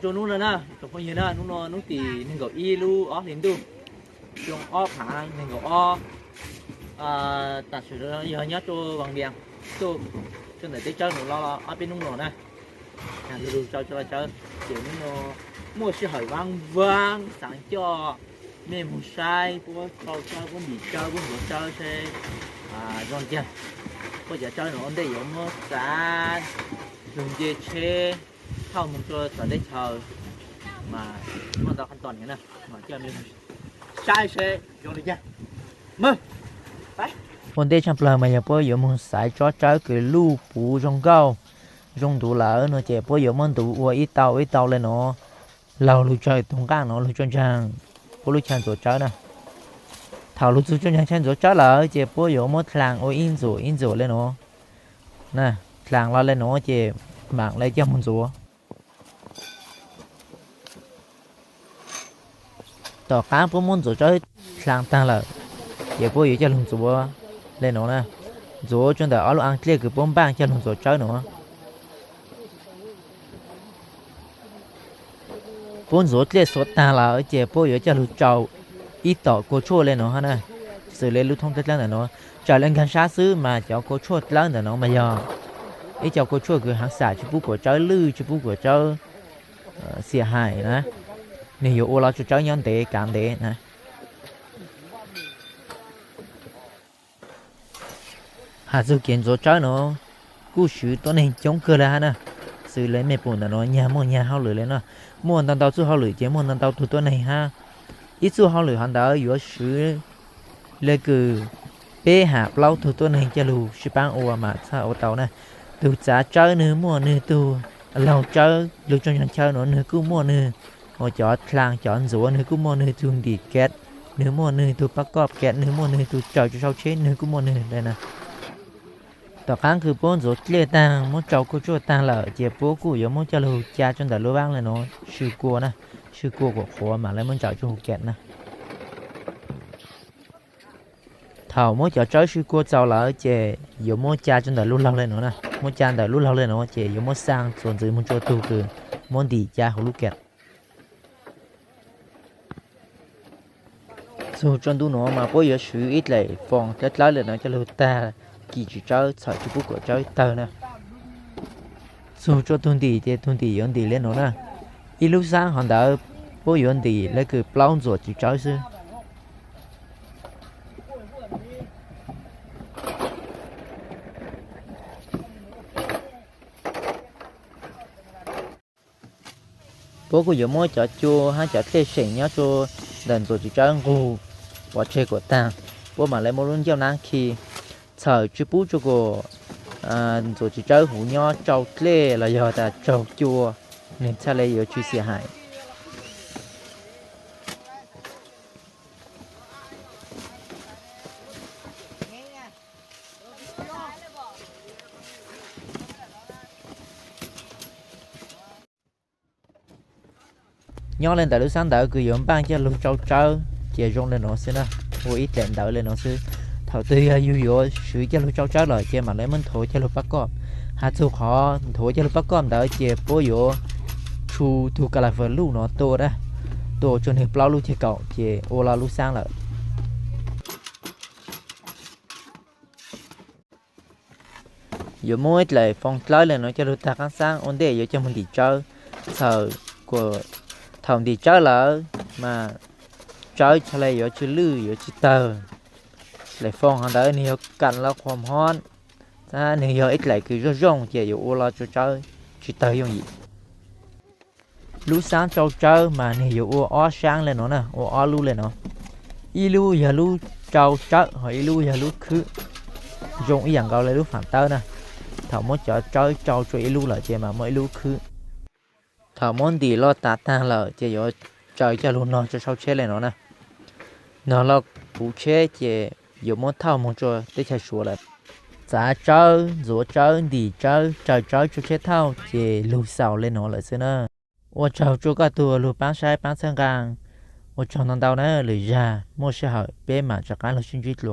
Rau hnub no na, tsoom phooj ywg na, hnub no hnub tim nees nkaum ib lub ob hlis ntuj, xyoo ob phav nees nkaum ob, tam sim no yog nyob rau Vaj Vias tuaj rau ntawm teb tsawb no los ob peb hnub no na, lug lug tsawb, tsawb, tsawb, ces hnub no muaj sij hawm vaab vaab xaav coj mej moog saib puab tsawb, puab ntim tsawb, puab ntxuav tsawb seb zoo caag. Puab cov tsawb no ua ntej yuav muab xav lug nce tsheb thauj moog rua tom teb chaws mas muaj ntau qhov tos na, mas coj mej saib seb zoo li caag. Ua ntej tshaj plawg mas yog puab yuav moog xaiv tsob tsawb kws luj puv zoo nkauj, zoo ntuv lawm no ces puab yuav muab ntuv ua ib tau ib tau le no, laug lug tsawg tug nqaaj no lug tso ntsaag puab lub chaw ntxuav tsawb na. Thaum lug txug tso ntsaag chaw ntxuav tsawb lawm ces puab yuav muab dlaag ua ib ntxuam ib ntxuam le no, dlaag los le no ces maam le coj moog ntxuav. Tom qaab puab muab ntxuav tsawb dlaag taag lawm ces puab yuav coj lug ntxuav le no na, ntxuav rua ntawm ob lub aav dlej kws puab npaaj coj lug ntxuav tsawb no. Puab ntxuav dlej xuav taag lawm ces puab yuav coj lug tsau ib tom kua tshuaj le no hab na, xws le lub thoob dlawb dlawb ntawm no. Tsawm le nkaag sab xwb mas cov kua tshuaj dlawb ntawm no mas yog ib co kua tshuaj kws haav xam tsi pub kuam tsawb lwj tsi pub kuam tsawb xiam hais na, nwg yuav ua los rua tsawb nyob ntev kav ntev na. Has txug kev ntxuav tsawb no kuj swv tuab neeg coob kawg le hab na, xws le mej pum ntawm no nyag muaj nyag hauj lwm le no, muaj ntau ntau txuj hauj lwm ces muaj ntau ntau tug tuab neeg hab. Ib txuj hauj lwm hov ntawd yuav swv le kws peb has plaub tug tuab neeg coj lug sib paab ua mas txhaj ua tau na. Tug txav tsawb nwg muaj nwg tug, laug tsawb lug tso ntsaag chaw no nwg kuj muaj nwg, ua cov dlaag cov ntxuav nwg kuj muaj nwg tug ntim kav, nwg muaj nwg tug pab koj kav, nwg muaj nwg tug tsaws rua sau tsheb nwg kuj muaj nwg le na. Tom qaab kws puab ntxuav dlej taag muab tsau kuj tsuaj taag lawm ces puab kuj yuav muab coj lug ca rua ntawm lub vaab le no, sw kua na, sw kua kuam qhuav mam le muab ntsaws rua huv kav na. Thaum muab cov tsawb sw kua txaus lawm ces yuav muab ca rua ntawm lub laug le no na, muab ca ntawm lub laug le no ces yuav muab xaa txuas ntxiv moog rua tug kws muab ntim ca huv lub kav. Txug rua ntu no mas puab yuav swv ib dlaim foos dlawb dlawb le no coj lug tag kim tswv tsawb txhawm tsi pub kuam tsawb tawg na. Txug rua tug ntim ces tug ntim yuav ntim le no na. Ib lub xaab hov ntawd puab yuav ntim le kws plaub ntxuam tswv tsawb xwb. Puab kuj yuav muab cov cua hab cov dlej seem nyob rua ntawm ntxuam tswv tsawb nqug pov tseg kuam taag, puab mam le muab lub ncauj naab khi txhawm tsi pub rua kuam ntxuam tswv tsawb huv nyob tsau dlej los yog tas tsaug cua, nwg txhaj le yuav tsi xiam hais. Nyob le ntawm lub xaab ntawv kws yuav npaaj coj lug tsau tsawb ces zoo le no xwb na, ua ib dlaim ntawv le no xwb. Thaum twg yog yug yuav swv coj lug tsau tsawb lawm ces mam le muab nthuav coj lug pab koj. Has txug qhov nthuav coj lug pab koj ntawd ces puab yuav tshu tug ka la fawm luj no tua na, tua rua nwg plaub lub ceg kaum ces ua lub xaab lawm. Yuav muab ib dlaim foos dlawb le no coj lug tag qaab xaab ua ntej yuav coj moog ntim tsawb, txhawm kuas thaum ntim tsawb lawm mas tsawb txhaj le yuav tsi lwj yuav tsi tawg. Dlaim foos hov ntawd nwg yog kam los qhuas hmob, nwg yog ib dlaim kws zoo zoo ces yuav ua los rua tsawb tsi tawg yooj yim. Lub xaab tsau tsawb mas nwg yuav ua ob xaab le no na, ua ob lub le no. Ib lub yog lub tsau tsawb ho ib lub yog lub khwb, zoo ib yaam nkaus le lub faam tawb na. Thaum muab cov tsawb tsau tsua ib lub lawm ces mam muab ib lub khwb. Thaum muab ntim loj tas taag lawm ces yuav tsaws coj lug nog rua sau tsheb le no na. Nog loj puv tsheb ces yuav muab thauj moog rua teb chaws Suav lawm. Txav tsawb, ntxuav tsawb, ntim tsawb, tsaws tsawb tsua tsheb thauj ces lug xaus le no lawm xwb na. Ua tsaug tsua koj tug lug paab saib paab txhawb nqaa. Ua tsaug ntau ntau na, lwm zag muaj sij hawm peb mam rov qaab lug sib ntsib dlua.